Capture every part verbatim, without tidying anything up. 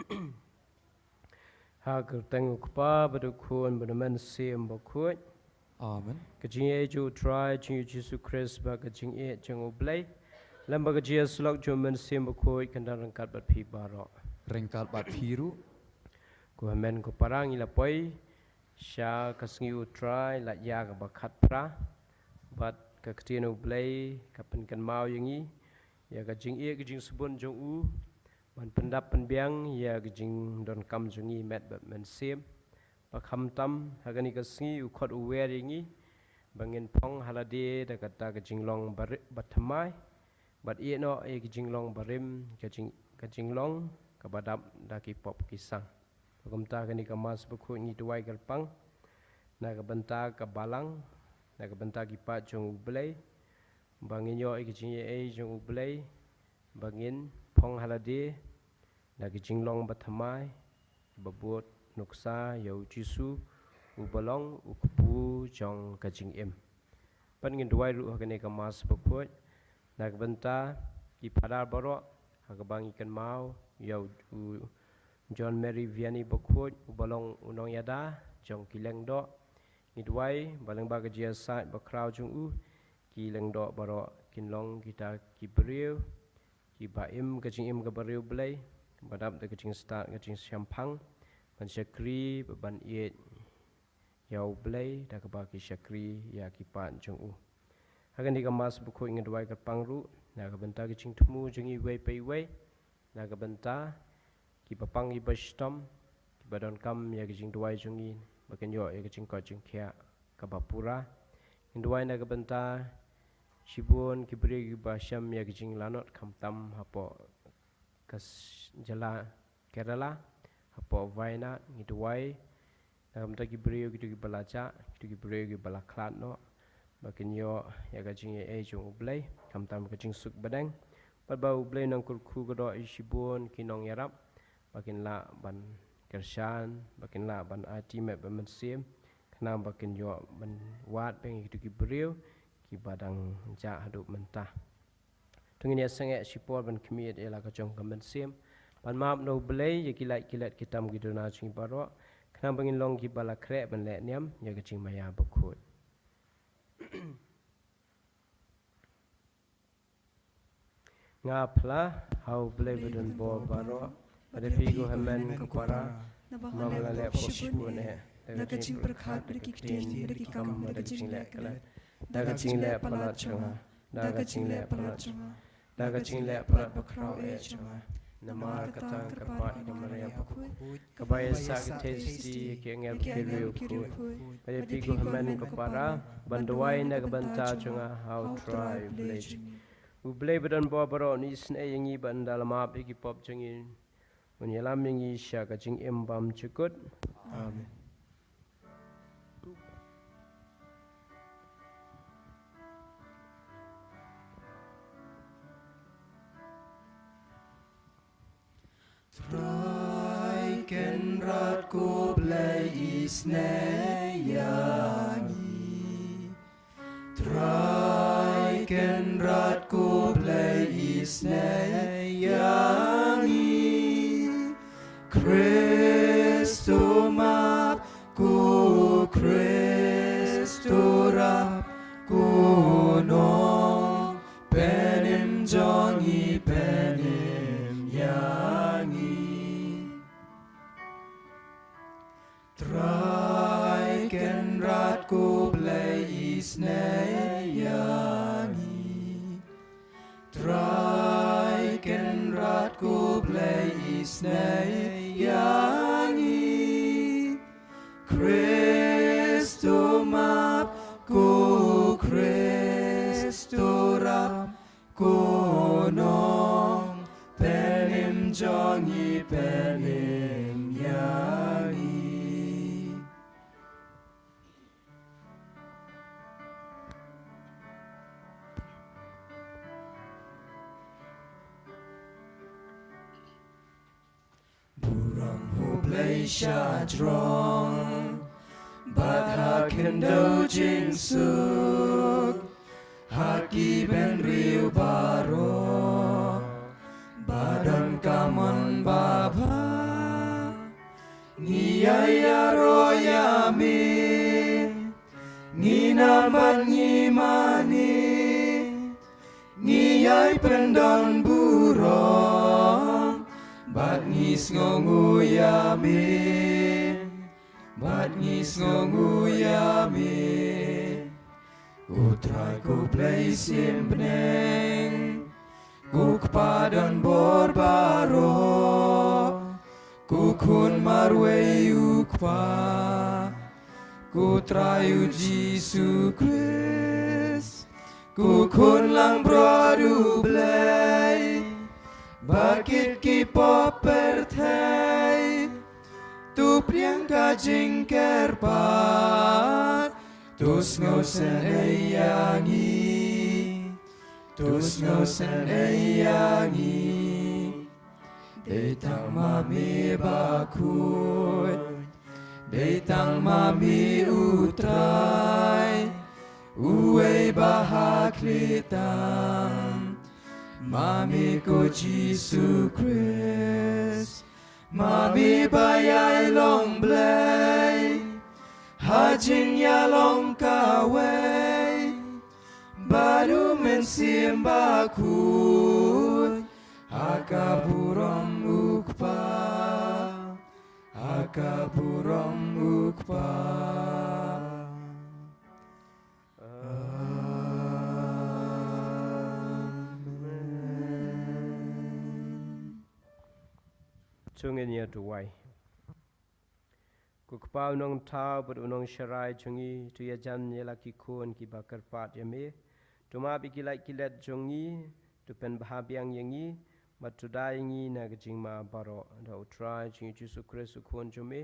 Ha ka kyrteng u Kpa bad u Khun bad u Mynsiem Bakhuid. Amen. Ka jingïeit jong u Trai jong ngi u Jisu Khrist bad ka jingïeit jong u Blei lem bad ka jingïasyllok jong u Mynsiem Bakhuid kan don ryngkat bad phi baroh. Ryngkat bad phi ruh. Ko hynmen ko para, ngi la poi sha ka sngi u Trai, la ïa kaba khatphra, bad ka ktien u Blei ka pynkynmaw ïa ngi ïa ka jingïeit ka jingsbun jong u ban pyndap pynbiang ïa ka jingdonkam jong ngi met bad mynsiem. Ba khamtam ha kane ka sngi u khot u wer ïa ngi ba ngin phong ha lade da kata ka jinglong ba ri-, ba thymmai, bad ïeh noh ïa ka jinglong barim, ka jing-, ka jinglong kaba dap da ki pop ki sang. Kumta kane ka Mass Bakhuid ngi duwai kyrpang na ka bynta ka balang, na ka bynta ki paid jong u Blei, ba ngin ïoh ïa ka jingïeit jong u Blei, ba ngin phong ha lade da ka jinglong ba thymmai, ba bud nuksa ïa u Jisu uba long u kpu jong ka jingim. Bad ngin duwai ruh ha kane ka Mass Bakhuid na ka bynta ki phadar baroh, ha kaba ngi kynmaw ïa u, u John Mary Vianney Bakhuid uba long u nongïada jong ki lyngdoh. Ngi duwai ba lyngba ka jingïasaid bakhraw jong u, ki lyngdoh baroh kin long kita ki briew kiba im ka jingim kaba riewblei, ba dap da ka jingstad ka jingshemphang ban shakri bad ban ïeit ïa u Blei da kaba ki shakri ïa ki paid jong u. Ha kane ka Mass Bakhuid ngi duwai kyrpang ruh na ka bynta ka jingthmu jong ngi iwei pa iwei, na ka bynta kiba pang kiba shitom, kiba donkam ïa ka jingduwai jong ngi, ba kin ïoh ïa ka jingkoit jingkhiah kaba pura. Ngi duwai na ka bynta shibun ki briew kiba shem ïa ka jinglanot khamtam hapoh ka s-, jylla Kerala, hapoh Wayanad, ngi duwai na ka bynta ki briew kito kiba la jah, kito ki briew kiba la khlad noh, ba kin ïoh ïa ka jingïeit jong u Blei khamtam ka jingsuk badeng. Bad ba u Blei un nang kyrkhu kyrdoh ïa shibun ki nongïarap, ba kin lah ban kyrshan, ba kin lah ban aiti met bad mynsiem, khnang ba kin ïoh ban wad biang ïa kito ki briew kiba dang jah haduh mynta. To ngin ïa sangeh shipor ban khmih ïa la ka jong ka mynsiem, ban map na u Blei ïa ki lait ki let ki tam ki duna jong ngi baroh, khnang ba ngin long kiba la khreh ban leh niam ïa ka jingmaïa bakhuid. Nga phla ha u Blei ba don bor baroh, bad ïa phi ko hynmen ko para, namar ba nga la leh pop shibun eh, da ka jingpyrkhat, da ki ktien, da ki kam, da ka jingleh klet, da ka jingleh palat jong nga, da ka jingleh palat jong nga, da ka jingleh palat bakhraw eh jong nga. Namar kata nga kyrpad ïa ka Maria bakhuid, kaba ïa sah ka theisotti ïa ki angel bad ki riewkhuid, bad ïa phi ko hynmen ko para, ban duwai na ka bynta jong nga ha u Trai u Blei jong ngi. U Blei ba don bor baroh un isynei ïa ngi bad ynda la map ïa ki pop jong ngi, un ïalam ïa ngi sha ka jingim bymjukut. Amen. Trai Kynrad ko Blei isynei ïa ngi. Trai Kynrad ko Blei isynei ïa ngi. Khrist u map, ko Khrist u rap, ko nongpynim jong ngi, pynim ïa ngi. Trai Kynrad ko Blei isynei ïa ngi. Trai Kynrad ko Blei isynei ïa ngi. Khrist u map, ko Khrist u rap, ko nongpynim jong ngi, pynim ïa ngi. Burom ha u Blei shajrong, bad ha khyndew jingsuk, ha ki bynriew baroh, ba don ka mon babha. Ïa ïaroh ïa me, ngi nam bad ngi mane, ngi ïai pyndon burom, bad ngi sngewnguh ïa me, bad ngi sngewnguh ïa me. Ko Trai ko Blei sim bneng, ko Kpa don bor baroh, ko Khun marwei u Kpa, ko Trai u Jisu Khrist, ko Khun langbrot u Blei, ba kit ki pop pyrthei, to pdiang ka jingkyrpad, to sngewsynei ïa ngi, to sngewsynei ïa ngi. Dei tang ma me bakhuid, dei tang ma me u Trai, uwei ba ha khlieh tam, ma me ko Jisu Khrist, ma me ba ïai long Blei ha jingïalong kawei bad u Mynsiem Bakhuid, ha ka burom u Kpa, ha ka burom u Kpa. Amen. To ngin ïa duwai. Ko Kpa u nongthaw bad u nongsharai jong ngi, to ïajan ïa la ki khun kiba kyrpad ïa me. To map ïa ki lait ki let jong ngi, to pynbha biang ïa ngi, bad to da ïa ngi na ka jingma baroh. Da u Trai jong ngi Jisu Khrist u Khun jong me,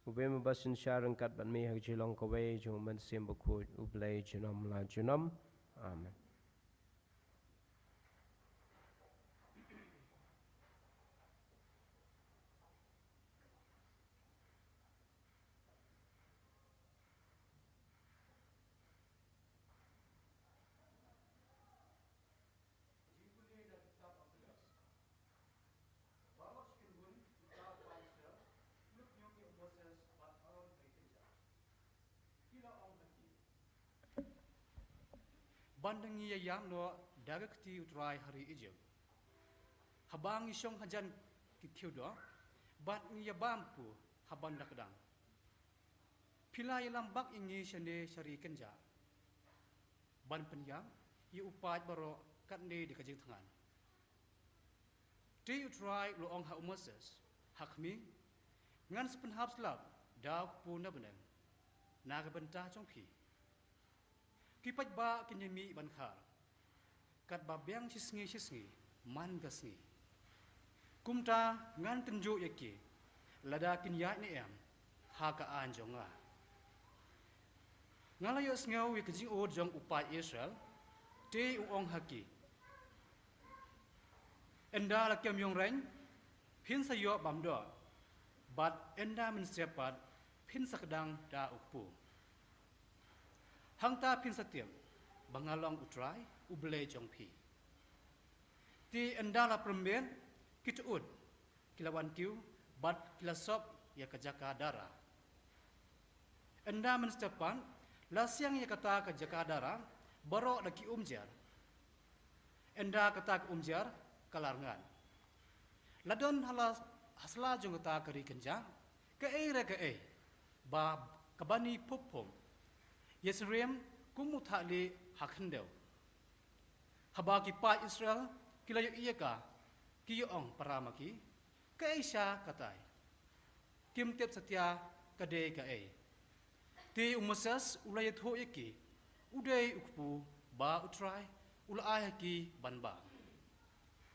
uba me ba synshar ryngkat bad me ha ka jinglong kawei jong u Mynsiem Bakhuid, U Blei junom la junom. Amen. Baroh shi kynhun ki thaw paid Israel ki lut ñiong ïa u Moses bad Aaron ha ri kynja. Ki la ong ha ki, ban da ngi ïa ïam noh da ka kti u Trai ha ri Ijipt, haba ngi shong hajan ki khiew doh, bad ngi ïa bam puh ha ban da kdang. Phi la ïalam bak ïa ngi shane sha ri kynja ban pynïam ïa u paid baroh katne da ka jingthngan. Te u Trai u la ong ha u Moses, ha khmih, ngan sa pynhap slap da u kpu na bneng na ka bynta jong phi. Ki paidbah kin ïa mih ban khar, katba biang shisngi shisngi man ka sngi. Kumta ngan tynjuh ïa ki lada kin ïaid ne em ha ka aiñ jong nga. Nga la ïohsngew ïa ka jingud jong u paid Israel, te u ong ha ki, ynda la kem ïong reiñ, phin sa ïoh bam doh, bad ynda mynstep pat phin sa kdang da u kpu. Hangta phin sa tip ba nga long u Trai u Blei jong phi. Te ynda la pyrmen, ki tyud ki la wan kiew bad ki la sop ïa ka jaka dara. Ynda mynstep pat la siang ïa kata ka jaka dara baroh da ki umjer. Ynda kata ka umjer ka la rngan, la don ha la, ha sla jong kata ka ri kynja kaei re kaei ba ka bani phup phum, ïasyriem kum u thah lieh ha khyndew. Haba ki paid Israel ki la ïohi ïa ka, ki ïa ong para ma ki, kaei sha katai? Kim tip satia ka dei kaei. Te u Moses u la ïathuh ïa ki, u dei u kpu ba u Trai u la ai ha ki ban bam.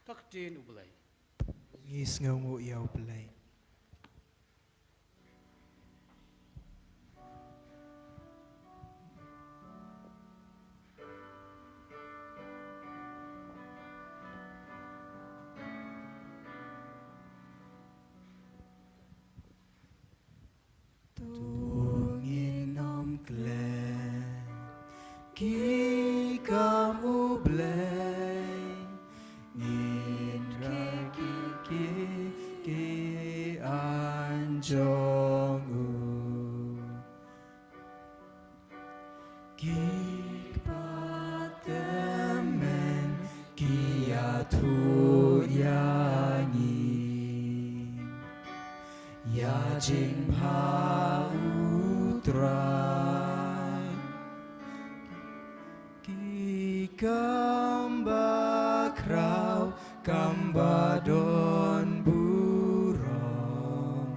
Ka ktien U Blei. Ngi sngewnguh ïa U Blei. To ngin ym klet ki kam U Blei, ngin rakhe ki, ki, ki aiñ jong Ïa jingbha u Trai. Ki kam ba khraw, kam ba don burom,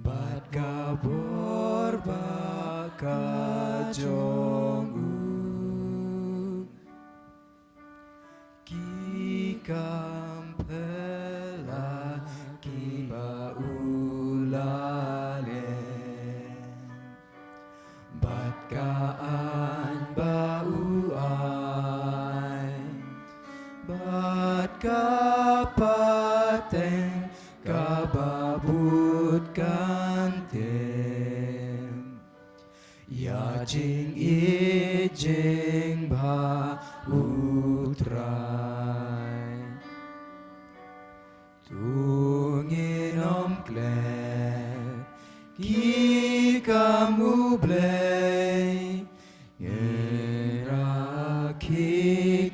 bad ka bor ba ka jong u. Ki kam pela ki ba u la leh, bad ka aiñ ba u aiñ, bad ka pateng ka ba bud kan tem. Ïa jingïeit jingbha u Trai. To ngin ym klet, ki kam u Blei, ngin rakhe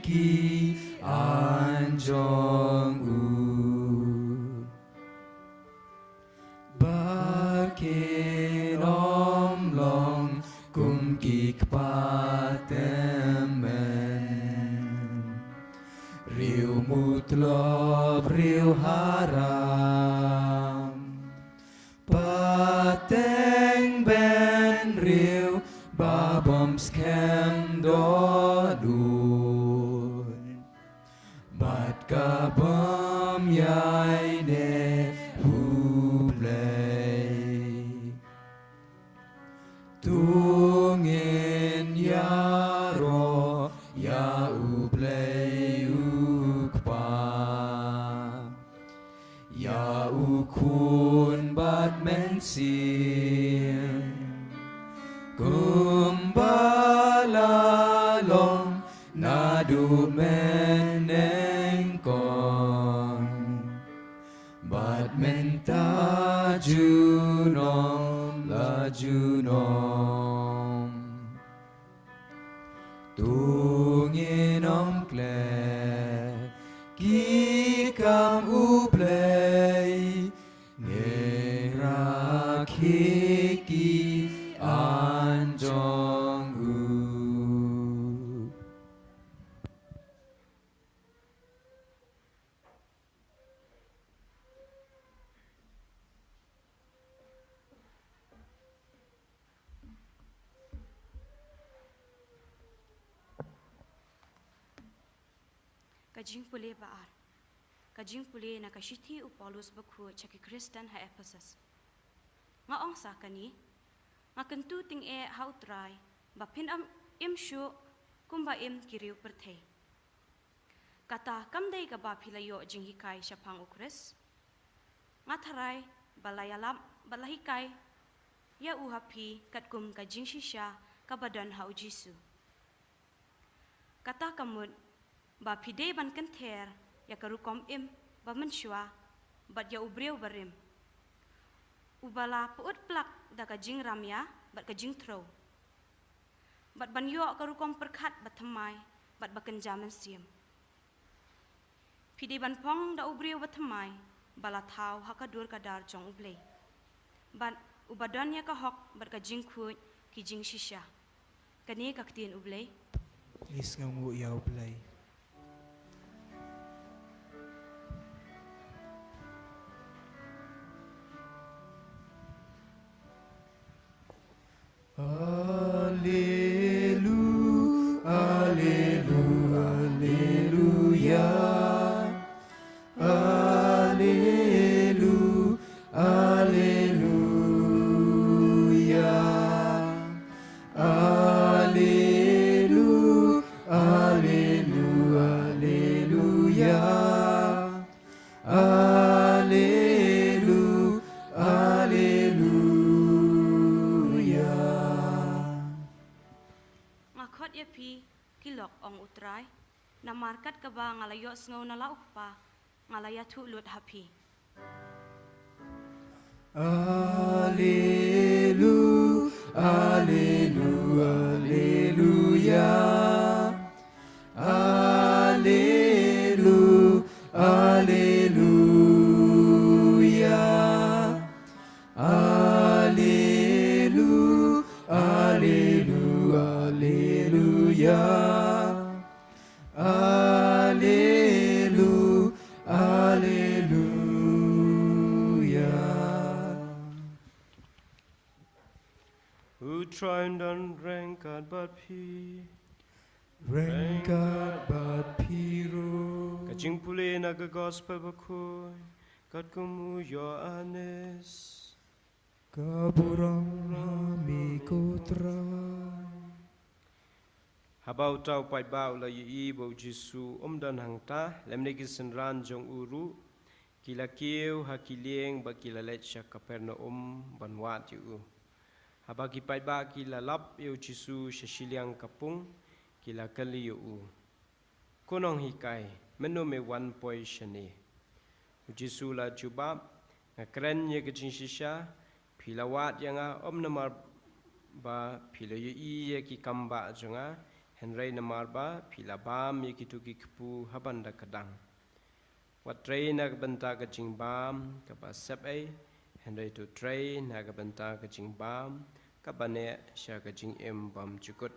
ki aiñ jong u. Ba kin ym long kum ki kpa tymmen, riew mutlop riew haram, pateng bynriew ba bym skhem dohnud, bad ka bym ïaineh U Blei. To ngin ïaroh ïa U Blei U Kpa, ïa U Khun bad Mynsiem, kumba la long naduh mynnyngkong, bad mynta junom la junom. To ngin ym klet, ki kam U Blei, ngin rakhe ki aiñ jong u. Ka jingpule ba ar. Ka jingpule na ka shithi u Paulus bakhuid sha ki Khristan ha Ephesus. Nga ong sa kane, nga kyntu tyngeh ha U Trai, ba phin ym im shuh kumba im ki riew pyrthei. Kata kam dei kaba phi la ïoh jinghikai shaphang U Khrist. Nga tharai ba la ïalap, ba la hikai ïa u ha phi katkum ka jingshisha kaba don ha U Jisu. Kata ka mut ba phi dei ban kynther ïa ka rukom im ba mynshuwa bad ïa u briew barim, uba la pyut plak da ka jingramïa bad ka jingthrew, bad ban ïoh ka rukom pyrkhat ba thymmai bad ba kynja mynsiem. Phi dei ban phong da u briew ba thymmai, ba la thaw ha ka dur ka dar jong U Blei, bad uba don ïa ka hok bad ka jingkhuid ki jingshisha. Kane ka ktien U Blei. Ngi sngewnguh ïa U Blei. Alelu, alelu, aleluya. Alelu, aleluya. Alelu, alelu, aleluya. Alelu, aleluya. Nga khot ïa phi ki lok, ong U Trai, namar kat kaba nga la ïohsngew na la U Kpa, nga la ïathuh lut ha phi. Alelu, alelu, aleluya. Alelu, aleluya. Trai un don ryngkat bad phi. Ryngkat bad phi ruh. Ka jingpule na ka Gospel Bakhuid katkum u Ïoannis. Ka burom ha me ko Trai. Haba uta u paidbah u la ïohi ba u Jisu um don hangta, lymne ki synran jong u ruh, ki la kiew ha ki lieng bad ki la leit sha Kapernaum ban wad ïa u. Haba ki paidbah ki la lap ïa u Jisu sha shiliang ka pung, ki la kylli ïa u, Ko nonghikai, mynno me wan poi shane? U Jisu la jubab, Nga kren ïa ka jingshisha, phi la wad ïa nga ym namar ba phi la ïohi ïa ki kambah jong nga, hynrei namar ba phi la bam ïa kito ki kpu ha ban da kdang. Wat trei na ka bynta ka jingbam kaba sepei, hynrei to trei na ka bynta ka jingbam kaba neh sha ka jingim bymjukut.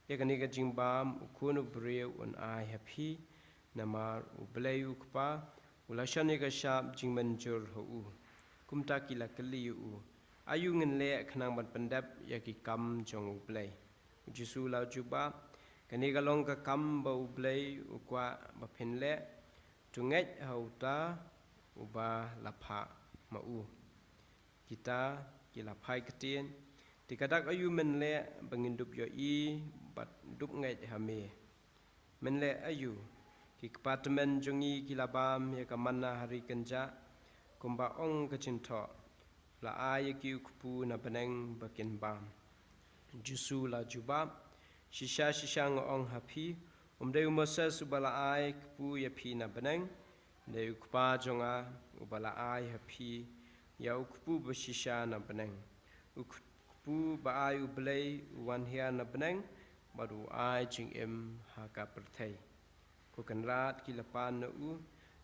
Ïa kane ka jingbam u Khun u briew un ai ha phi, namar U Blei u Kpa u la shon ïa ka shap jingmynjur ha u. Kumta ki la kylli ïa u, Aïu ngin leh khnang ban pyndep ïa ki kam jong U Blei? U Jisu la jubab, Kane ka long ka kam ba U Blei u kwah ba phin leh, to ngeit ha uta uba la phah ma u. Kita ki la phai ktien, Te ka dak aïu men leh ba ngin dup ïohi bad dup ngeit ha me? Men leh aïu? Ki kpa tymmen jong ngi ki la bam ïa ka manna ha ri kynjah, kumba ong ka jingthoh, la ai ïa ki u kpu na bneng ba kin bam. Jisu la jubab, Shisha shisha nga ong ha phi, um dei u Moses uba la ai kpu ïa phi na bneng, dei u Kpa jong nga uba la ai ha phi ïa u kpu ba shisha na bneng. U kpu ba ai U Blei u wan hiar na bneng bad u ai jingim ha ka pyrthei. Ko Kynrad, ki la pan na u,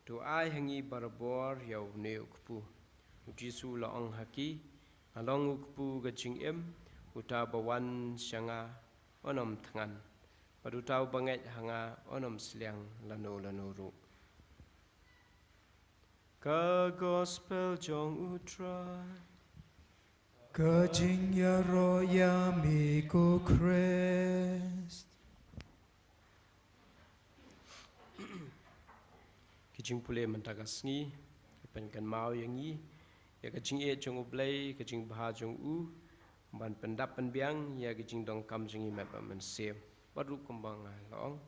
to ai ha ngi barabor ïa une u kpu. U Jisu la ong ha ki, Nga long u kpu ka jingim, uta ba wan sha nga un ym thngan, bad uta uba ngeit ha nga un ym sliang lano lano ruh. Ka Gospel jong U Trai. Ka jingïaroh ïa me ko Khrist. Ki jingpule mynta ka sngi ki pynkynmaw ïa ngi ïa ka jingïeit jong U Blei, ka jingbha jong u ban pyndap pynbiang ïa ka jingdonkam jong ngi met bad mynsiem. Bad ruh kumba nga la ong,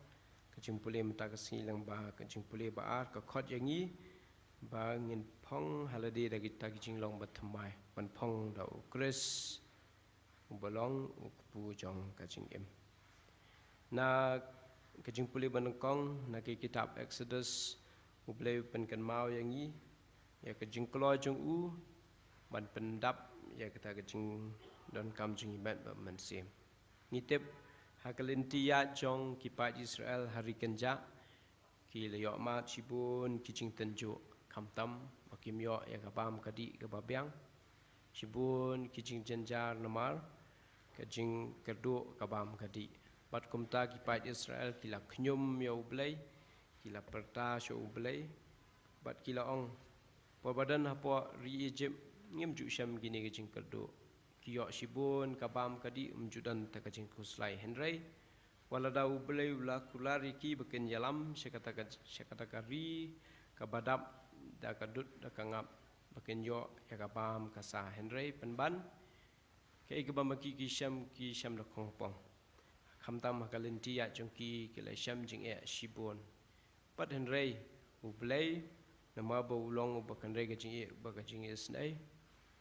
ka jingpule mynta ka sngi lyngba ka jingpule ba ar ka khot ïa ngi ba ngin phong ha lade da kita ki jinglong ba thymmai, ban phong da U Khrist uba long u kpu jong ka jingim. Na ka jingpule ba nyngkong na ka kitab Exodus, U Blei u pynkynmaw ïa ngi ïa ka jingkloi jong u ban pyndap ïa kata ka jingdonkam jong ngi met bad mynsiem. Ngi tip ha ka lynti ïaid jong ki paid Israel ha ri kynjah, ki la ïoh mad shibun ki jingtynjuh, khamtam ba kim ïoh ïa ka bam ka dih kaba biang. Shibun ki jingjynjar namar ka jingkyrduh ka bam ka dih. Bad kumta ki paid Israel ki la khñium ïa U Blei, ki la pyrta sha U Blei, bad ki la ong, Por ba don hapoh ri Egypt ngim ju shem kine ki jingkyrduh. Ki ïoh shibun ka bam ka dih, ym ju don ta ka jingkhuslai. Hynrei wat lada U Blei u la kular ïa ki ba kin ïalam sha kata ka, sha kata ka ri kaba dap da ka dud da ka ngap, ba kin ïoh ïa ka bam ka sa. Hynrei pynban kaei kaba ma ki ki shem, ki shem da khongpong. Khamtam ha ka lynti ïaid jong ki, ki la shem jingeh shibun. Bad hynrei U Blei, namar ba u long uba kynrei ka jingïeit bad ka jingisynei,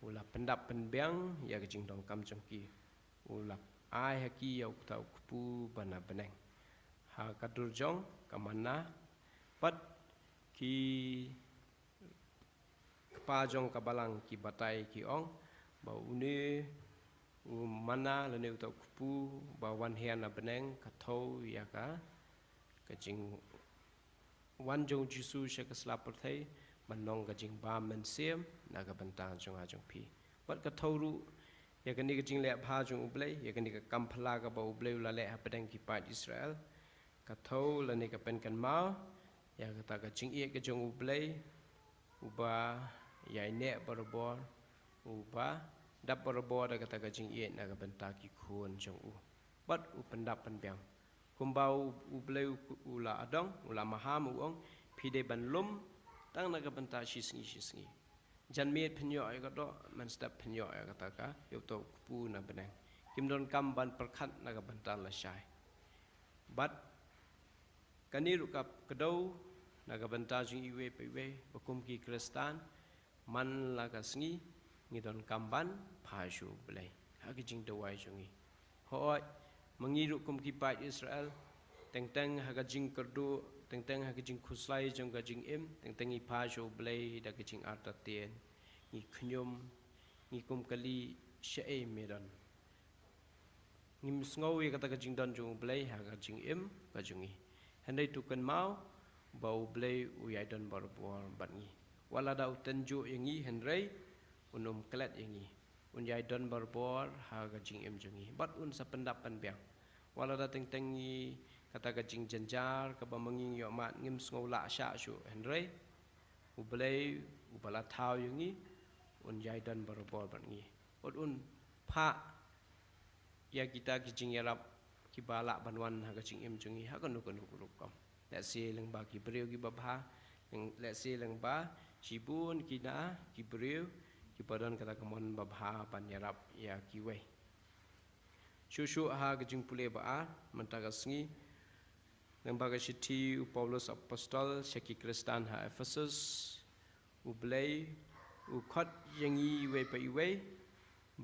u la pyndap pynbiang ïa ka jingdonkam jong ki. U la ai ha ki ïa uta u kpu ba na bneng ha ka dur jong ka manna. Bad ki kpa jong ka balang ki batai, ki ong ba une u manna lane uta u kpu ba wan hiar na bneng ka thew ïa ka, ka jingwan jong U Jisu sha ka sla pyrthei ban long ka jingbam mynsiem na ka bynta jong nga jong phi. Bad ka thew ruh ïa kane ka jingleh bha jong U Blei, ïa kane ka kam phylla kaba U Blei u la leh hapdeng ki paid Israel. Ka thew lane ka pynkynmaw ïa kata ka jingïeit ka jong U Blei, uba ïaineh barabor, uba dap barabor da kata ka jingïeit na ka bynta ki khun jong u. Bad u pyndap pynbiang. Kumba u, u Blei u, u la adong, u la maham, u ong, phi dei ban lum tang na ka bynta shi sngi shi sngi. Janmiet phin ïoh ïa ka doh, mynstep phin ïoh ïa kata ka, ïa uto u kpu na bneng. Kim donkam ban pyrkhat na ka bynta lashai. Bad kane ruh ka kdew na ka bynta jong iwei pa iwei, ba kum ki Khristan, man la ka sngi, ngi donkam ban phai sha u Blei ha ka jingduwai jong ngi. Hooid, ma ngi ruh kum ki paid Israel, teng teng ha ka jingkyrduh, teng teng ha ka jingkhuslai jong ka jingim, teng teng ngi phai sha u Blei da ka jingartatien, ngi khñium, ngi kum kali, shaei me don. Ngim sngew ïa kata ka jingdon jong u Blei ha ka jingim ka jong ngi. Hynrei to kynmaw ba u Blei u ïai don barabor bad ngi. Wat lada u tynjuh ïa ngi hynrei un ym klet ïa ngi. Un ïai don barabor ha ka jingim jong ngi. Bad un sa pyndap pynbiang. Wat lada teng teng ngi kata ka jingjynjar kaba ma ngi ngi ïoh mad ngim sngew lah shah shuh hynrei u Blei uba la thaw ïa ngi un ïai don barabor bad ngi. Bad un phah ïa kita ki jingïarap kiba lah ban wan ha ka jingim jong ngi ha kano kano ka rukom. Lehse lyngba ki briew kiba bha, lyng-, lehse lyngba shibun kine ki briew kiba don kata ka mon babha ban ïarap ïa kiwei. Shuh shuh ha ka jingpule ba ar mynta ka sngi, lyngba ka shithi u Paulus Apostol sha ki Khristan ha Ephesus, u Blei u khot ïa ngi iwei pa iwei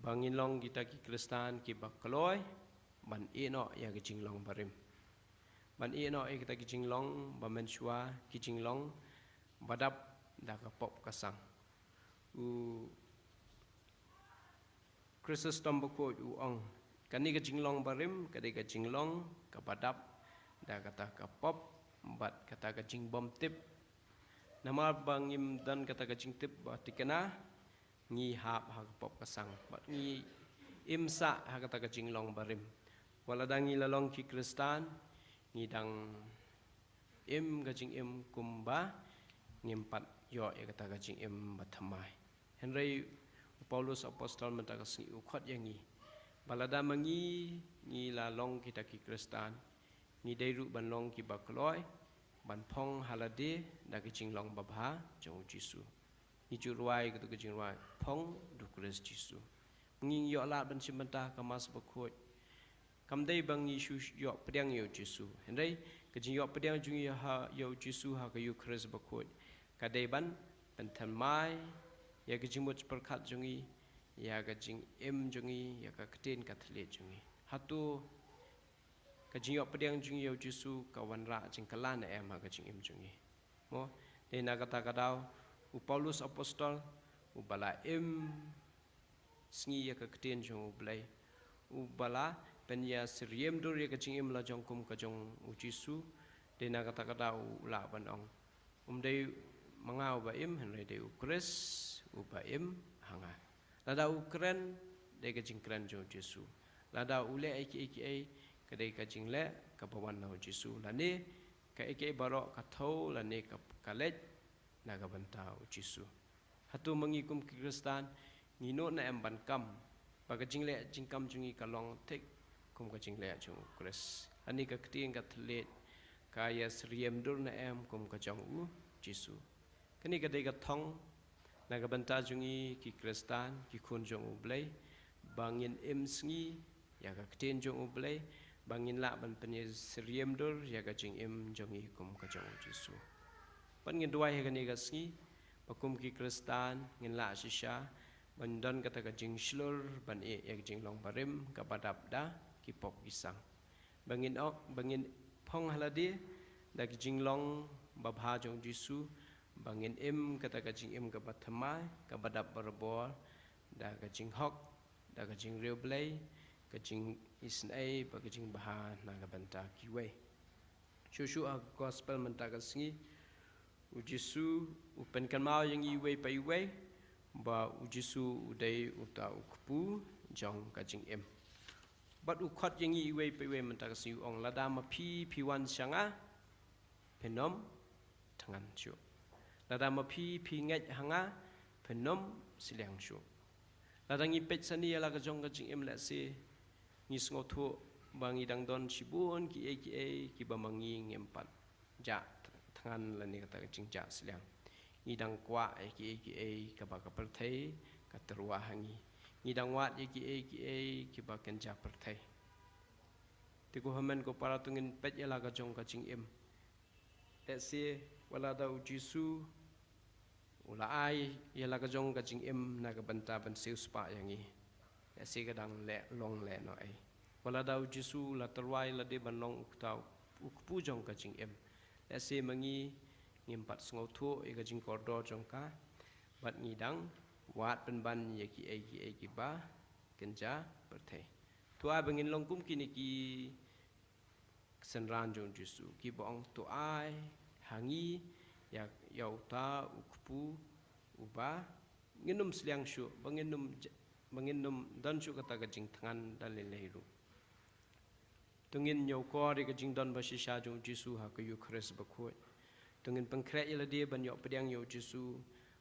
ba ngin long kita ki Khristan kiba kloi ban ïehnoh ïa ka jinglong barim. Ban ïehnoh ïa kita ki jinglong ba mynshuwa, ki jinglong ba dap da ka pop ka sang. U Chrysostom bakhuid u ong, kane ka jinglong barim ka dei ka jinglong kaba dap da kata ka pop bad kata ka jingbymtip. Namar ba ngim don kata ka jingtip ba thikna, ngi hap ha ka pop ka sang bad ngi im sah ha kata ka jinglong barim. Wat lada ngi la long ki Khristan, ngi dang im ka jingim kumba ngim pat ïoh ïa kata ka jingim bathymmai. Hynrei u Paulus Apostol mynta ka sngi u khot ïa ngi ba lada ma ngi ngi la long kita ki Khristan, ngi dei ruh ban long kiba kloi ban phong ha lade da ka jinglong babha jong u Jisu. Ngi ju rwai katu ka jingrwai, phong da u Khrist Jisu. Ma ngi ngi ïoh lad ban shim bynta ha ka Mass bakhuid. Kam dei ba ngi shu ïoh pdiang ïa u Jisu. Hynrei ka jingïoh pdiang jong ngi ha, ïa u Jisu ha ka Eukharist bakhuid ka dei ban pynthymmai ïa ka jingmut jingpyrkhat jong ngi, ïa ka jingim jong ngi, ïa ka ktien ka thylliej jong ngi. Hato ka jingïoh pdiang jong ngi ïa u Jisu ka wanrah jingkylla ne em ha ka jingim jong ngi? Mo, dei na kata ka daw u Paulus Apostol uba la im sngi ïa ka ktien jong u Blei, uba la pynïasyriem dur ïa ka jingim la jong kum ka jong u Jisu, dei na kata ka daw u lah ban ong, um dei ma nga uba im, hynrei dei u Khrist uba im ha nga. Lada u kren, dei ka jingkren jong u Jisu. Lada u leh ei kiei kiei, ka dei ka jingleh kaba wan na u Jisu. Lane kaei kaei baroh ka thew, lane ka, ka leit na ka bynta u Jisu. Hato ma ngi kum ki Khristan ngi nud ne em ban kam ba ka jingleh jingkam jong ngi ka long thik kum ka jingleh jong u Khrist? Lane ka ktien ka thylliej ka ïasyriem dur ne em kum ka jong u Jisu? Kane ka dei ka thong na ka bynta jong ngi ki Khristan, ki khun jong u Blei, ba ngin im sngi ïa ka ktien jong u Blei, ba ngin lah ban pynïasyriem dur ïa ka jingim jong ngi kum ka jong u Jisu. Bad ngin duwai ha kane ka sngi ba kum ki Khristan ngin lah shisha ban don kata ka jingshlur ban ïeh ïa ka jinglong barim kaba dap da ki pop ki sang. Ba ngin ong, ba ngin phong ha lade da ka jinglong babha jong u Jisu, ba ngin im kata ka jingim kaba thymmai, kaba dap barabor da ka jinghok, da ka jingriewblei, ka jingisynei bad ka jingbha na ka bynta kiwei. Shuh shuh ha ka gospel mynta ka sngi, u Jisu u pynkynmaw ïa ngi iwei pa iwei ba u Jisu u dei uta u kpu jong ka jingim. Bad u khot ïa ngi iwei pa iwei mynta ka sngi, u ong, lada ma phi phi wan sha nga, phin ym thngan shuh. Lada ma phi phi ngeit ha nga, phin ym sliang shuh. Lada ngi peit sani ïa la ka jong ka jingim, lehse ngi sngewthuh ba ngi dang don shibun kiei kiei kiba ma ngi ngim pat jah thngan lane kata ka jingjah sliang. Ngi dang kwah ïa kiei kiei kaba ka pyrthei ka tyrwa ha ngi. Ngi dang wad ïa kiei kiei kiba kynja pyrthei. Te ko hynmen ko para, to ngin peit ïa la ka jong ka jingim. Lehse wat la da u Jisu u la ai ïa la ka jong ka jingim na ka bynta ban siewspah ïa ngi, lehse ka dang leh long lehnohei. Wat la da u Jisu u la tyrwa ïa lade ban long uta u kpu jong ka jingim, lehse ma ngi ngim pat sngewthuh ïa ka jingkordor jong ka, bad ngi dang wad pynban ïa kiei kiei kiba kynja pyrthei. To ai ba ngin long kum kine ki synran jong u Jisu kiba ong, to ai ha ngi ïa, ïa uta u kpu uba ngin ym sliang shuh, ba ngin ym j-, ba ngin ym don shuh kata ka jingthngan da lei lei ruh. To ngin ñiewkor ïa ka jingdon ba shisha jong u Jisu ha ka Eukharist bakhuid. To ngin pynkhreh ïa lade ban ïoh pdiang ïa u Jisu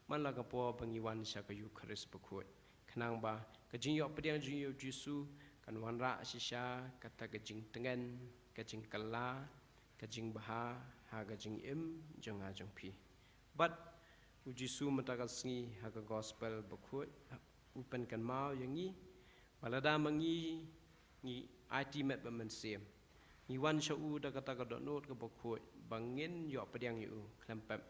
man la ka por ba ngi wan sha ka Eukharist bakhuid, khnang ba ka jingïoh pdiang jong ngi ïa u Jisu kan wanrah shisha kata ka jingtngen, ka jingkylla, ka jingbha ha ka jingim jong nga jong phi. Bad u Jisu mynta ka sngi ha ka Gospel bakhuid u pynkynmaw ïa ngi ba lada ma ngi ngi aiti met bad mynsiem, ngi wan sha u da kata ka dohnud kaba khuid ba ngin ïoh pdiang ïa u, khlem pep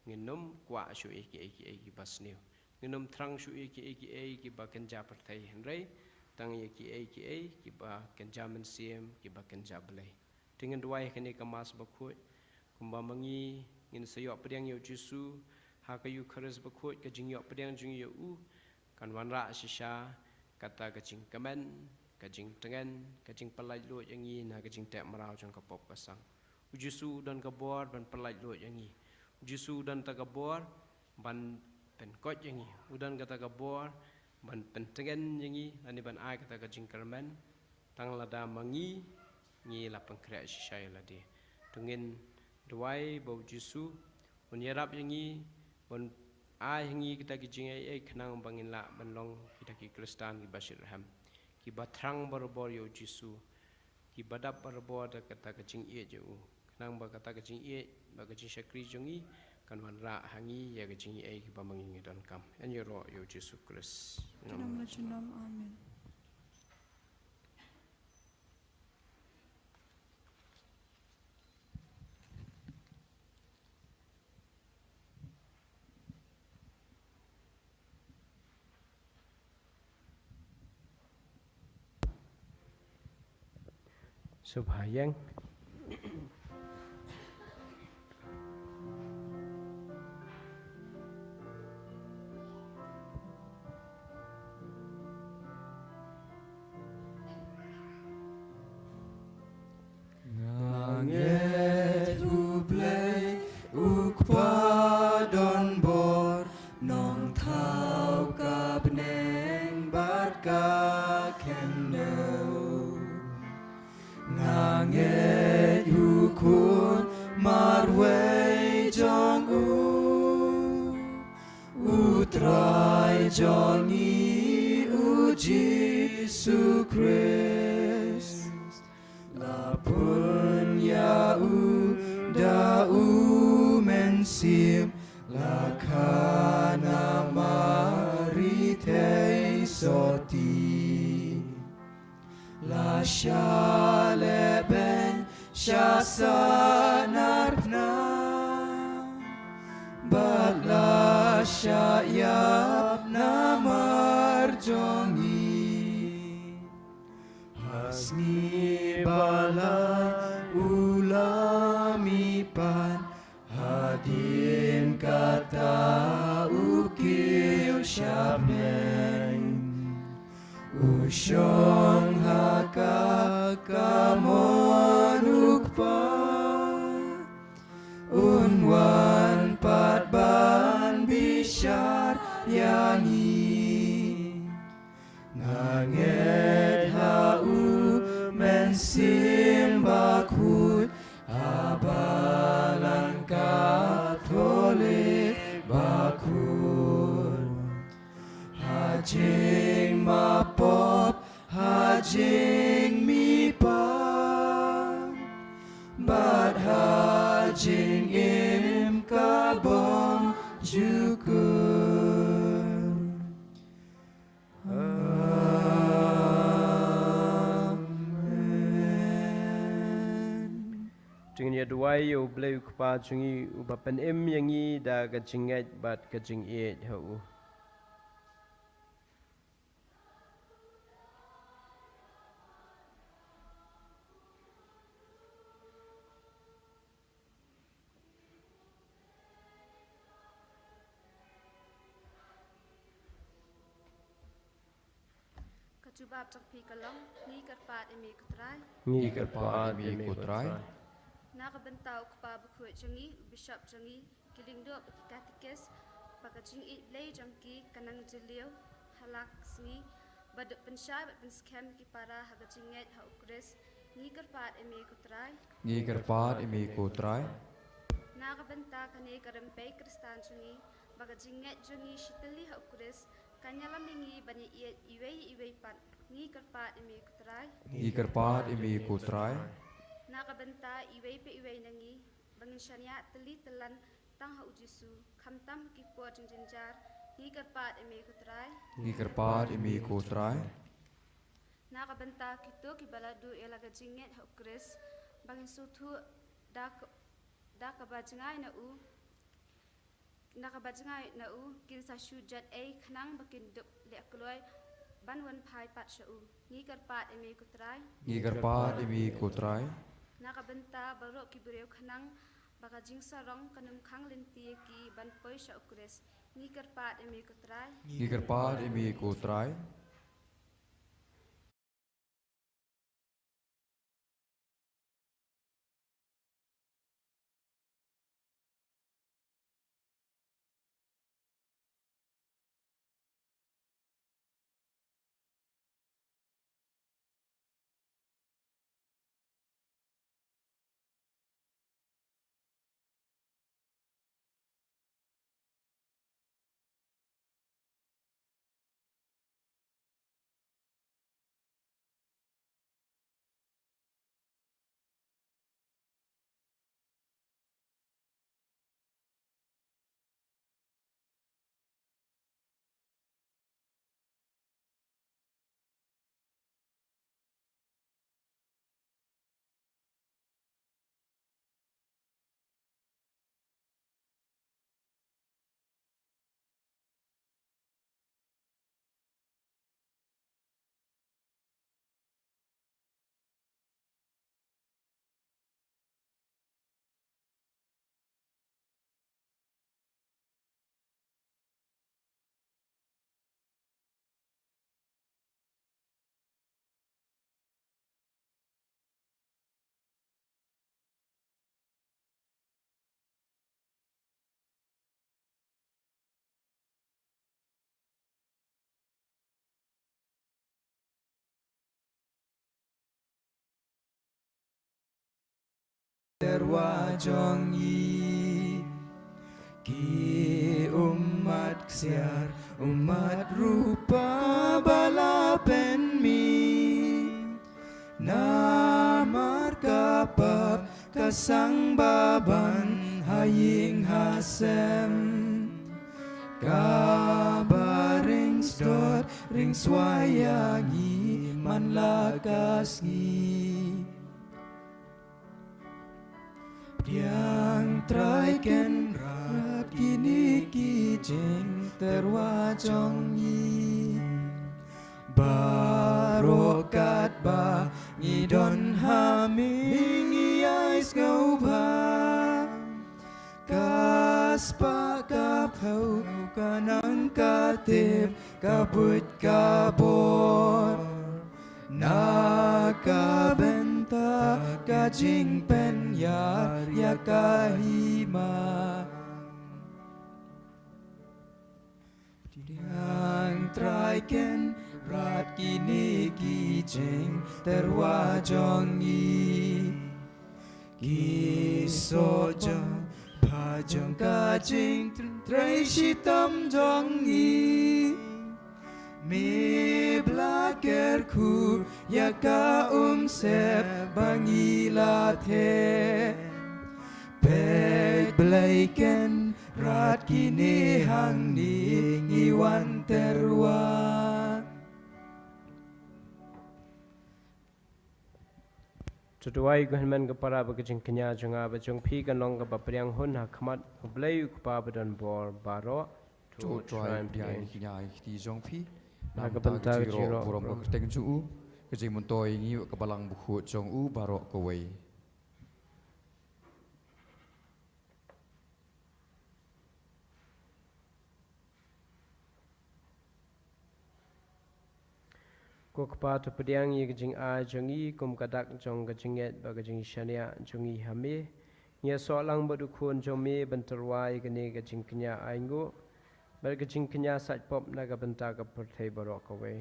ngin ym kwah shuh ïa kiei kiei kiba sniew, ngin ym thrang shuh ïa kiei kiei kiba kynja pyrthei, hynrei tang ïa kiei kiei kiba kynja mynsiem, kiba kynja Blei. Te ngin duwai ha kane ka Mass bakhuid, kumba ma ngi ngin sa ïoh pdiang ïa u Jisu ha ka Eukharist bakhuid, ka jingïoh pdiang jong ngi ïa u kan wanrah shisha kata ka jingkmen, ka jingtngen, ka jingpyllait luid ïa ngi na ka jingteh mraw jong ka pop ka sang. U Jisu u don ka bor ban pyllait luid ïa ngi. U Jisu u don kata ka bor ban pynkoit ïa ngi. U don kata ka bor ban pyntngen ïa ngi lane ban ai kata ka jingkyrmen, tang lada ma ngi ngi la pynkhreh shisha ïa lade. To ngin duwai ba u Jisu un ïarap ïa ngi, un ai ha ngi kita ki jingaiei khnang ba ngin lah ban long kita ki Khristan kiba shitrhem, kiba thrang barabor ïa u Jisu, kiba dap barabor da kata ka jingïeit ïa u, khnang ba kata ka jingïeit bad ka jingshakri jong ngi kan wanrah ha ngi ïa ka jingaiei kiba ma ngi ngi donkam. Yn ïaroh ïa u Jisu Khrist. Junom la junom. Amen. Sngewbha ïeng. Nga ngeit U Blei U Kpa donbor, Nongthaw ka bneng bad ka khyndew. Nga ngeit U Khun marwei jong U, U Trai jong ngi U Jisu Khrist. La pun ïa U da U Mynsiem, la kha na Mari thei sotti. La shah lehbeiñ sha sahnarphna, bad la shah ïap namar jong ngi. Ha sngi ba lai U la mih pat, hadien kata U kiew sha bneng. U shong ha ka kamon U Kpa, Un wan pat ban bishar ïa ngi. Nga ngeit ha U Mynsiem Bakhuid, ha Balang Katholik bakhuid, ha Jisu pop ha jingmihpat bad ha jingim ka bym jukut. Amen. To ngin ïa duwai ïa U Blei U Kpa jong ngi, uba pynim ïa ngi da ka jingngeit bad ka jingïeit ha u. Ka jubab jong phi ka long, ngi kyrpad ïa me ko Trai. Ngi kyrpad ïa me ko Trai. Na ka bynta u kpa bakhuid jong ngi, u bishop jong ngi, ki lyngdoh bad ki katikis, ba ka jingïeit Blei jong ki kan nang jylliew ha la ka sngi, ba dep pynshai bad pynskhem ki para ha ka jingngeit ha u Khrist. Ngi kyrpad ïa me ko Trai. Ngi kyrpad ïa me ko Trai. Na ka bynta kane ka rympei Khristan jong ngi, ba ka jingngeit jong ngi shi tylli ha u Khrist kan ïalam ïa ngi ban ïaieit iwei iwei pat. Ngi kyrpad ïa me ko Trai. Ngi kyrpad ïa me ko Trai. Na ka bynta iwei pa iwei na ngi, ba ngin shaniah tylli tyllan tang ha u Jisu, khamtam ha ki por jingjynjar. Ngi kyrpad ïa me ko Trai. Ngi kyrpad ïa me ko Trai. Na ka bynta kito kiba la duh ïa la ka jingngeit ha u Khrist, ba ngin sngewthuh da ka, da kaba jngai na u, na kaba jngai na u, kin sa shu jot ei khnang ba kin dup leh kloi ban wan phai pat sha u. Ngi kyrpad ïa me ko Trai. Ngi kyrpad ïa me ko Trai. Na ka bynta baroh ki briew khnang ba ka jingsarong kan ym khang lynti ïa ki ban poi sha u Khrist. Ngi kyrpad ïa me ko Trai. Ngi kyrpad ïa me ko Trai. Tyrwa jong ngi. Ki ummat ksiar, ummat rupa ba la pynmih. Namar ka pap ka sangba ban ha ïing ha sem. Kaba ring sdot ring swai ïa ngi man la ka sngi. Pdiang Trai Kynrad kine ki jingtyrwa jong ngi. Baroh katba ngi don ha mihngi, ai sngewbha. Ka spah ka phew, ka nang ka tip, ka buit ka bor. Na ka bynta ka jingpynïar ïa ka hima. Pdiang Trai Kynrad kine ki jingtyrwa jong ngi. Ki soh jong bha jong ka jingtrei shitom jong ngi. Me bla kyrkhu ïa ka umsyep ba ngi la theh. Peit Blei, Kynrad kine hangne, ngi wan tyrwa. To duwai, ko hynmen ko para, ba ka jingkñia jong nga bad jong phi kan long kaba pdiang hun ha khmat U Blei U Kpa badonbor baroh. To Trai, pdiang ïa ki kñia ïa ki kti jong phi. Na ka bynta ka jingroi burom ka kyrteng jong u, ka jingmyntoi ïa ngi ha ka balang bakhuid jong u baroh kawei. Ko Kpa, to pdiang ïa ka jingai jong ngi kum ka dak jong ka jingngeit bad ka jingshaniah jong ngi ha me. Ngi ïasoh lang bad u Khun jong me ban tyrwa ïa kane ka jingkñia ainguh bad ka jingkñia saitpop na ka bynta ka pyrthei baroh kawei.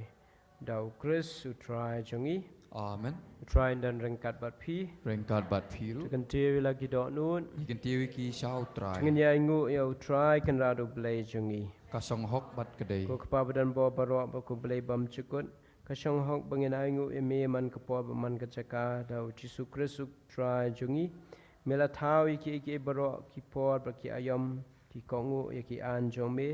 Da U Khrist U Trai jong ngi. Amen. U Trai un don ryngkat bad phi. Ryngkat bad phi ruh. To kyntiew ïa la ki dohnud. Ngi kyntiew ïa ki sha U Trai. To ngin ïa ainguh ïa U Trai Kynrad U Blei jong ngi. Ka shong hok bad ka dei. Ko Kpa badonbor baroh bad ko Blei bymjukut, ka shong hok ba ngin ainguh ïa me man ka por bad man ka jaka, da U Jisu Khrist U Trai jong ngi. Me la thaw ïa kiei kiei baroh, ki por bad ki aïom, ki kohnguh ïa ki aiñ jong me.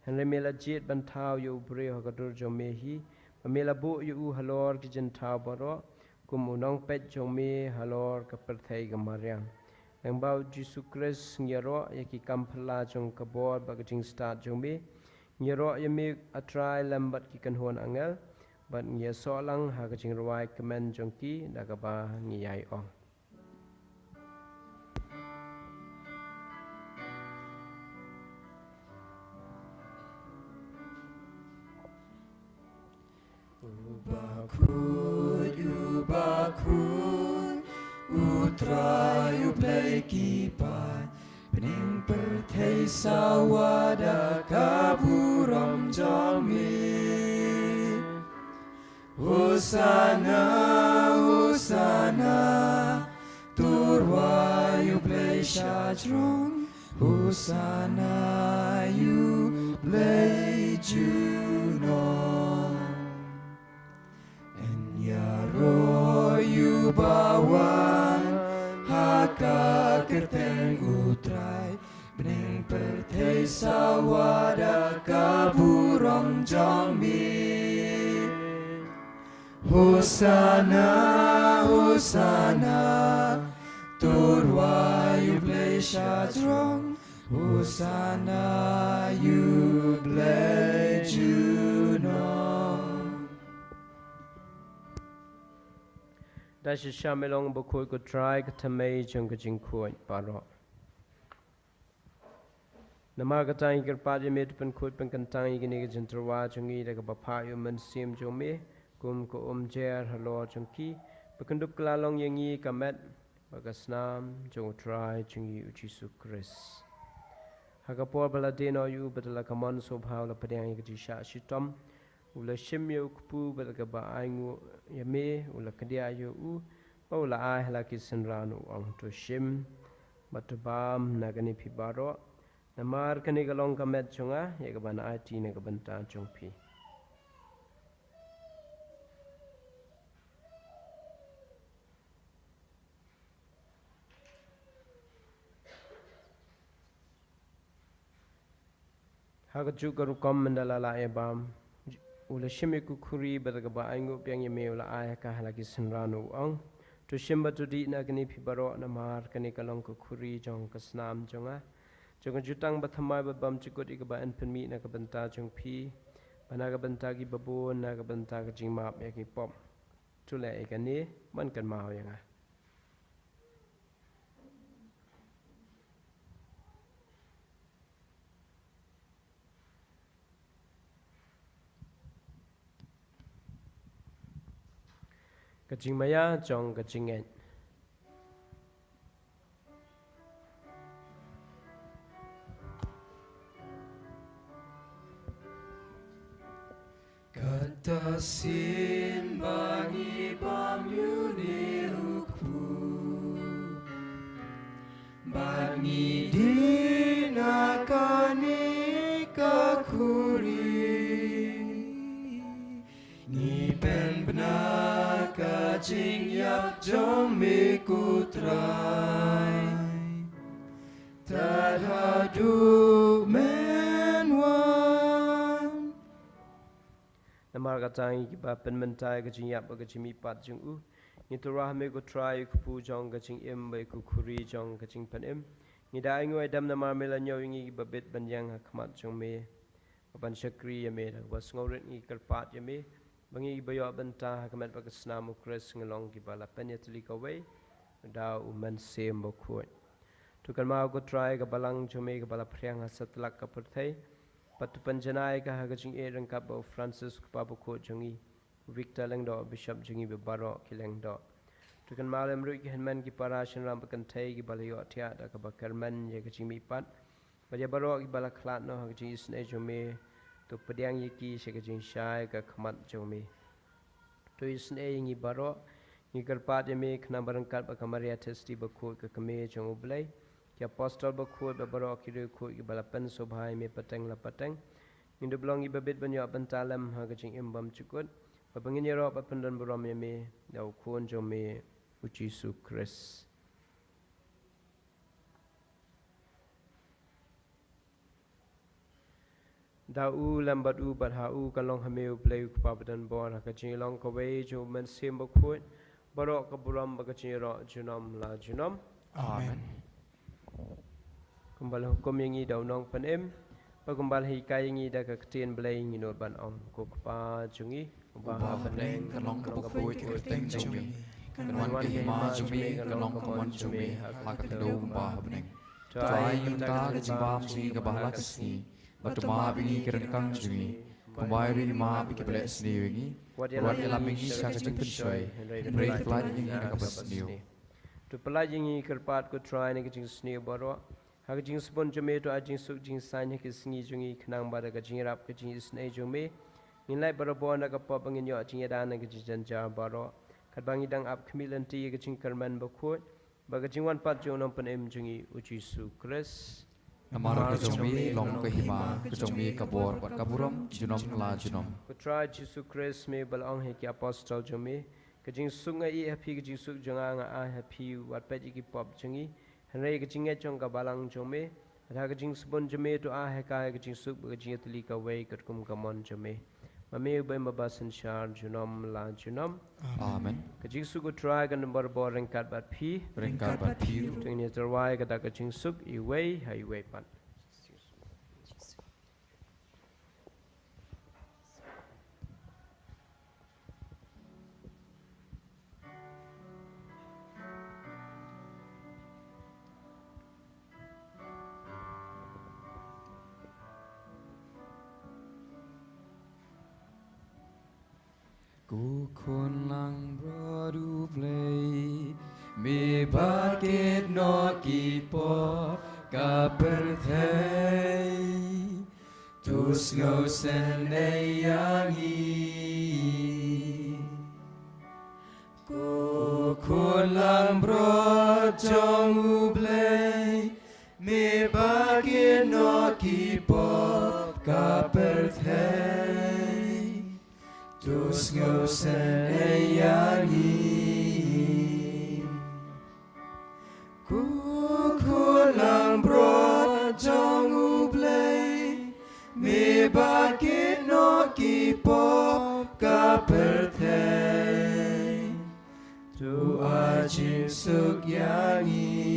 Hynrei me la jied ban thaw ïa u briew ha ka dur jong me hi, bad me la buh ïa u halor ki jingthaw baroh kum u nongpeit jong me halor ka pyrthei ka mariang. Lyngba U Jisu Khrist ngi ïaroh ïa ki kam phylla jong ka bor bad ka jingstad jong me. Ngi ïaroh ïa me, A Trai, lem bad ki kynhun angel, bad ngi ïasoh lang ha ka jingrwai kmen jong ki da kaba ngi ïai ong. U bakhuid, u bakhuid, U Trai U Blei ki paid, bneng pyrthei sawa da ka burom jong me. Hosana, Hosana, to rwai U Blei shajrong. Hosana ïa U Blei junom. Yn ïaroh ïa uba wan ha ka kyrteng U Trai. Bneng pyrthei sawa da ka burom jong me. Hosana, Hosana, to rwai U Blei shajrong. Hosana ïa U Blei junom. Da shisha me long bakhuid, ko Trai, ka thymmei jong ka jingkhuid baroh. Namar kata ngi kyrpad ïa me, to pynkhuid pynkyntang ïa kine ki jingtyrwa jong ngi da kaba phah ïa u Mynsiem jong me kum ka umjer halor jong ki, ba kin dup kylla long ïa ngi ka met bad ka snam jong U Trai jong ngi U Jisu Khrist. Ha ka por ba la die noh ïa u, bad la ka mon sngewbha u la pdiang ïa ka jingshah shitom. U la shim ïa u kpu bad kaba ainguh ïa me, u la kdiah ïa u, bad u la ai ha la ki synran, u ong, to shim bad to bam na kane phi baroh, namar kane ka long ka met jong nga, ïa kaban aiti na ka bynta jong phi. Ha kajuh ka rukom mynda la lah ïa bam, u la shim ïa ka khuri bad kaba ainguh biang ïa me, u la ai ha ka ha la ki synran, u ong, to shim bad to dih na kane phi baroh, namar kane ka long ka khuri jong ka snam jong nga, jong ka jutang bathymmai bad bymjukut, ïa kaba yn pynmih na ka bynta jong phi bad na ka bynta kiba bun, na ka bynta ka jingmap ïa ki pop. To leh ïa kane ban kynmaw ïa nga. Ka jingmaïa jong ka jingngeit. Kata sien ba ngi bam ïa une u kpu bad ngi dih na kane ka khuri, Jingïap jong me ko Trai, tad haduh men wan. Namar kata ngi kiba pynmynta ïa ka jingïap bad ka jingmihpat jong u, ngi tyrwa ha me ko Trai, ïa u kpu jong ka jingim bad ïa ka khuri jong ka jingpynim. Ngi da ainguh aidem namar me la ñiew ïa ngi kiba bit ban ïeng ha khmat jong me, ban shakri ïa me. Da kaba sngewrit ngi kyrpad ïa me ba ngi kiba ïoh bynta ha ka met bad ka snam u Khrist ngi long kiba la pynïatylli kawei da u Mynsiem Bakhuid. To kynmaw ko Trai ka balang jong me kaba la phriang ha satlak ka pyrthei, bad to pynjanai ka ha ka jingïeit ryngkat bad u Francis u Kpa Bakhuid jong ngi, u Victor Lyngdoh, Bishop jong ngi bad baroh ki lyngdoh. To kynmaw lem ruh ki hynmen ki para shynrang ba kynthei kiba la ïohthiah da kaba kyrmen ïa ka jingmihpat, bad ïa baroh kiba la khlad noh ha ka jingisynei jong me, to pdiang ïa ki sha ka jingshai ka khmat jong me. To isynei ïa ngi baroh. Ngi kyrpad ïa me khnang ba ryngkat bad ka Maria Theisotti Bakhuid ka Kmie jong U Blei, ki Apostol Bakhuid bad baroh ki riewkhuid kiba la pynsngewbha ïa me pateng la pateng, ngin da long kiba bit ban ïoh bynta lem ha ka jingim bymjukut, bad ba ngin ïaroh bad pyndonburom ïa me da u Khun jong me u Jisu Khrist. Da u lem bad u bad ha u kan long ha me U Blei U Kpa badonbor, ha ka jinglong kawei jong U Mynsiem Bakhuid, baroh ka burom bad ka jingïaroh junom la junom. Amen. Kumba la hukum ïa ngi da u Nongpynim, bad kumba la hikai ïa ngi da ka ktien Blei, ngin nud ban ong: Ko Kpa jong ngi uba ha bneng, kan long kaba khuid ka kyrteng jong me, kan wan ka hima jong me, kan long ka mon jong me ha ka khyndew kumba ha bneng. To ai ïa ngi mynta ka jingbam jong ngi kaba ha la ka sngi, bad to map ïa ngi ki ryngkang jong ngi, kumba ngi ruh ngi map ïa kiba leh sniew ïa ngi. Wat ïalam ïa ngi sha ka jingpynshoi, hynrei to pyllait ïa ngi na kaba sniew. To pyllait ïa ngi, kyrpad ko Trai, na ka jingsniew baroh. Ha ka jingsbun jong me to ai jingsuk jingsaiñ ha ki sngi jong ngi, khnang ba da ka jingïarap ka jingisynei jong me, ngin lait barabor na ka pop, ba ngin ïoh jingïada na ka jingjynjar baroh, katba ngi dang ap khmih lynti ïa ka jingkyrmen bakhuid bad ka jingwan pat jong u Nongpynim jong ngi u Jisu Khrist. Namar ka jong me long ka hima, ka jong me ka bor bad ka burom junom la junom. Ko Trai Jisu Khrist, me ba la ong ha ki apostol jong me: Ka jingsuk nga ïeh ha phi, ka jingsuk jong nga nga ai ha phi, wat peit ïa ki pop jong ngi, hynrei ka jingngeit jong ka balang jong me. Bad ha ka jingsbun jong me to ai ha ka ka jingsuk bad ka jingïatylli kawei katkum ka mon jong me, ma me uba im bad ba synshar junom la junom. Amen. Ka jingsuk U Trai kan don barabor ryngkat bad phi. Ryngkat bad phi ruh. To ngin ïa tyrwa ïa kata ka jingsuk iwei ha iwei pat. Ko Khun Langbrot U Blei, me ba kit noh ki pop ka pyrthei, to sngewsynei ïa ngi. Ko Khun Langbrot jong U Blei, me ba kit noh ki pop ka pyrthei, to sngewsynei ïa ngi. Ko Khun Langbrot jong U Blei, me ba kit noh ki pop ka pyrthei, to ai jingsuk ïa ngi.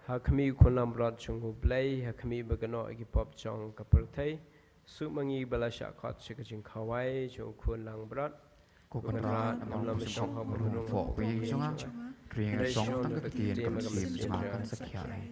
Ha khmih, Khun Langbrot jong U Blei, ha khmih ba kit noh ki pop jong ka pyrthei, suk ma ngi ba la shah khot sha ka jingkhawai jong u Khun Langbrot. Ko Kynrad, ym lah ban shong ha ka rung phohpyrshah jong nga, hynrei shong tang ka ktien ka mynsiem jong nga kan sa khia hi.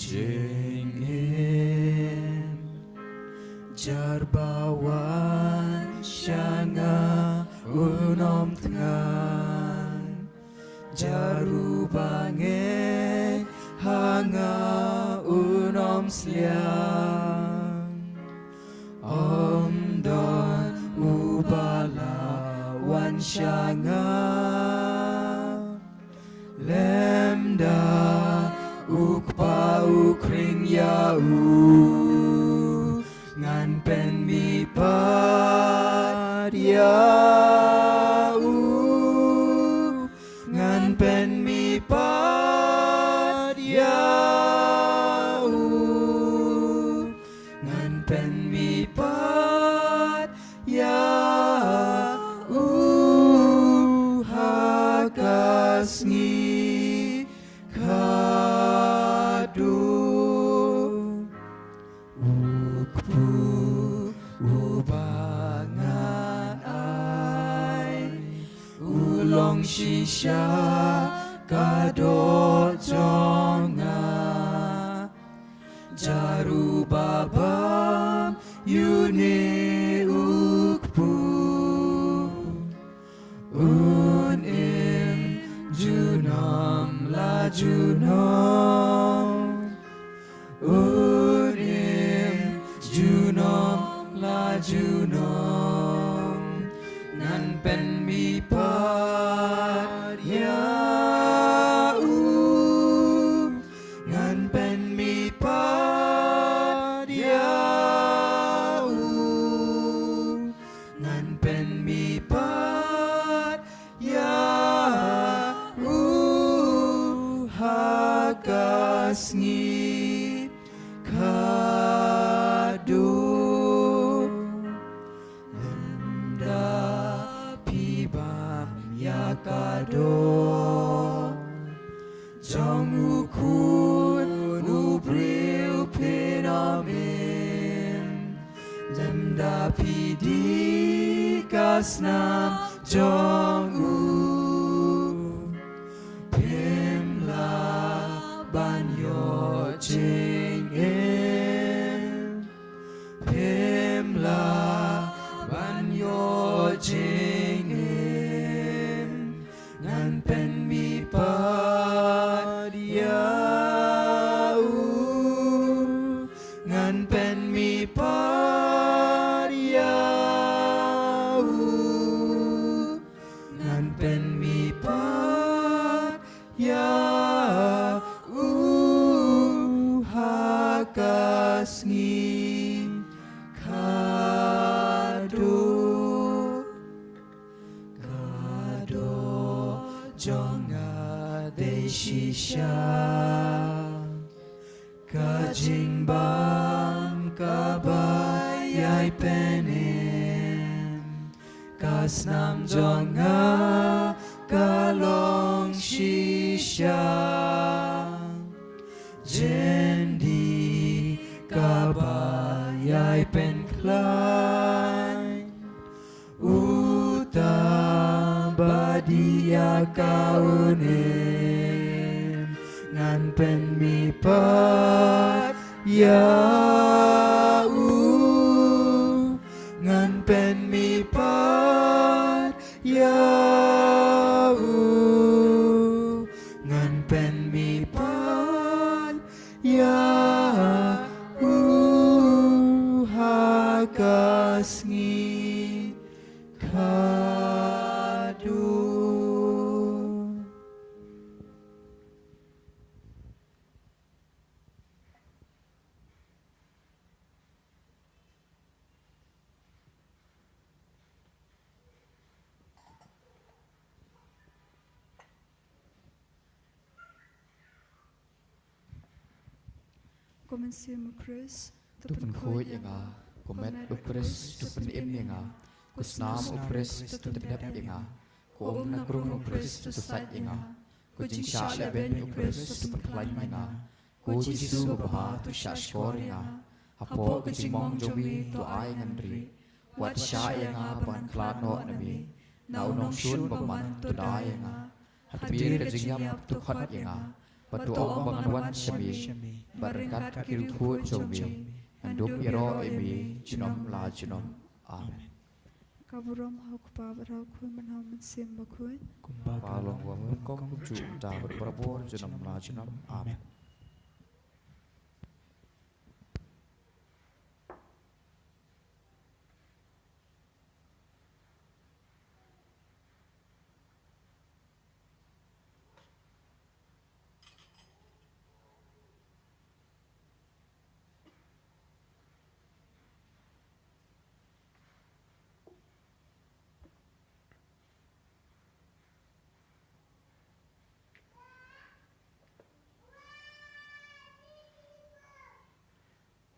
Jingim, jar ba wan sha nga u nongtngan, jar uba ngeit ha nga u nongsliang. Ym don uba lah wan sha nga lymda u Kpa u khring ïa u. Ngan pynmihpat ïa u, ngan pynmihpat ïa u, ngan pynmihpat ïa u ha ka sngi khadduh. U Kpu uba ngan ai u long shisha ka doh jong nga. Jar uba bam ïa une u Kpu un im junom la junom. Un im junom la junom. Ngan pynmihpat ïa u, ngan pynmihpat ïa u, ngan pynmihpat ïa u ha ka sngi khadduh. Lymda phi bam ïa ka doh jong u Khun u briew phin ym im. Lymda phi dih ka snam jong u, phim lah ban ïoh jingim. Phim lah ban ïoh jingim. Ngan pynmihpat ïa u, ngan pynmihpat ïa u, ngan pynmihpat ïa u ha ka sngi khadduh. Ka doh jong nga dei shisha ka jingbam kaba ïai pynim. Ka snam jong nga ka long shisha jyndih kaba ïai pynkhlaiñ. Uta ba dih ïa ka unim, ngan pynmihpat ïa u, ngan pynmihpat ïa u, ngan pynmihpat ïa u ha ka sngi khadduh. Ko Mynsiem u Khrist, to pynkhuid ïa nga. Ko met u Khrist, to pynim ïa nga. Ko snam u Khrist, to pyndep ïa nga. Ko um na krung u Khrist, to sait ïa nga. Ko jingshah lehbeiñ u Khrist, to pynkhlaiñ ïa nga. Ko Jisu babha, to shahshkor ïa nga. Hapoh ka jingmong jong me, to ai ngan rieh. Wat shah ïa nga ban khlad noh na me. Na u nongshun bymman, to da ïa nga. Hadien ka jingïap, to khot ïa nga. Bad to ong ba ngan wan sha me, bad ryngkat ki riewkhuid jong me, ngan dup ïaroh ïa me junom la junom. Amen. Ka burom ha u Kpa bad ha u Khun bad ha u Mynsiem Bakhuid. Kumba ka long, kumjuh, mynta bad barabor, junom la junom. Amen.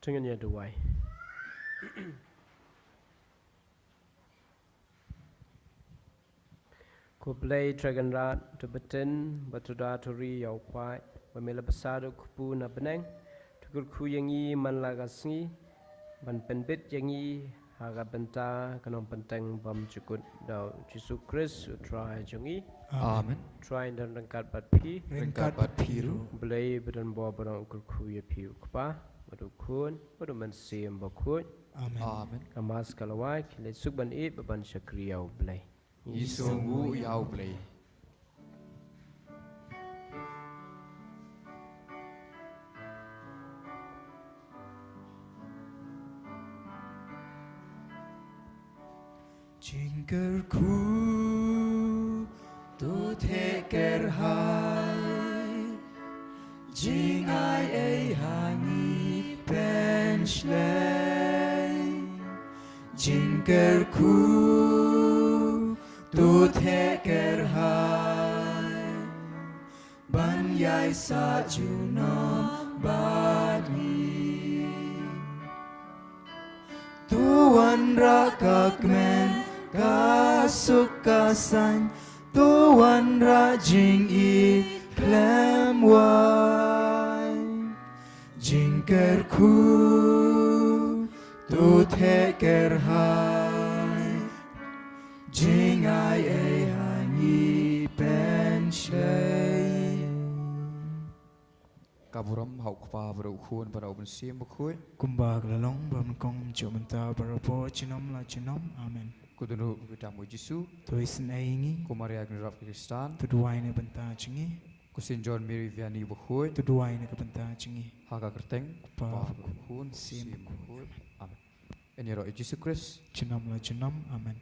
To ngin ïa duwai. Ko Blei Trai Kynrad, to btin bad to da to ri ïa u paid ba me la bsa da u kpu na bneng, to kyrkhu ïa ngi man la ka sngi ban pynbit ïa ngi ha ka bynta ka nongpynteng bymjukut da u Jisu Khrist u Trai jong ngi. Amen. Trai un don ryngkat bad phi. Ryngkat bad phi ruh. Blei ba don bor ba nang kyrkhu ïa phi u Kpa bad u Khun bad u Mynsiem Bakhuid. Amen. Amen. Ka Mass ka la wai, khie leit suk ban ïeit bad ban shakri ïa u Blei. Ngi sngewnguh ïa u Blei. Jingkyrkhu to theh kyrhai, jingai ei ha ngi pynshlei. Jingkyrkhu to theh kyrhai, ban ïai sah junom bad ngi. To wanrah ka kmen ka suk ka saiñ, to wanrah jingïeit khlem wai. Jingkyrkhu to theh kyrhai, jingai ei ha ngi pynshlei. Ka burom ha u Kpa bad u Khun bad u Mynsiem Bakhuid. Kumba ka la long bad mynnyngkong mynta bad barabor junom la junom. Amen. Ko dohnud bad ko tam u Jisu. To isynei ïa ngi. Ko Maria ka nongrep Khristan. To duwai na ka bynta jong ngi. Ko Saint John Mary Vianney Bakhuid. To duwai na ka bynta jong ngi. Ha ka kyrteng Kpa, Kpa, Khun, Mynsiem Bakhuid. Amen. Ngin ïaroh ïa u Jisu Khrist. Junom la junom. Amen.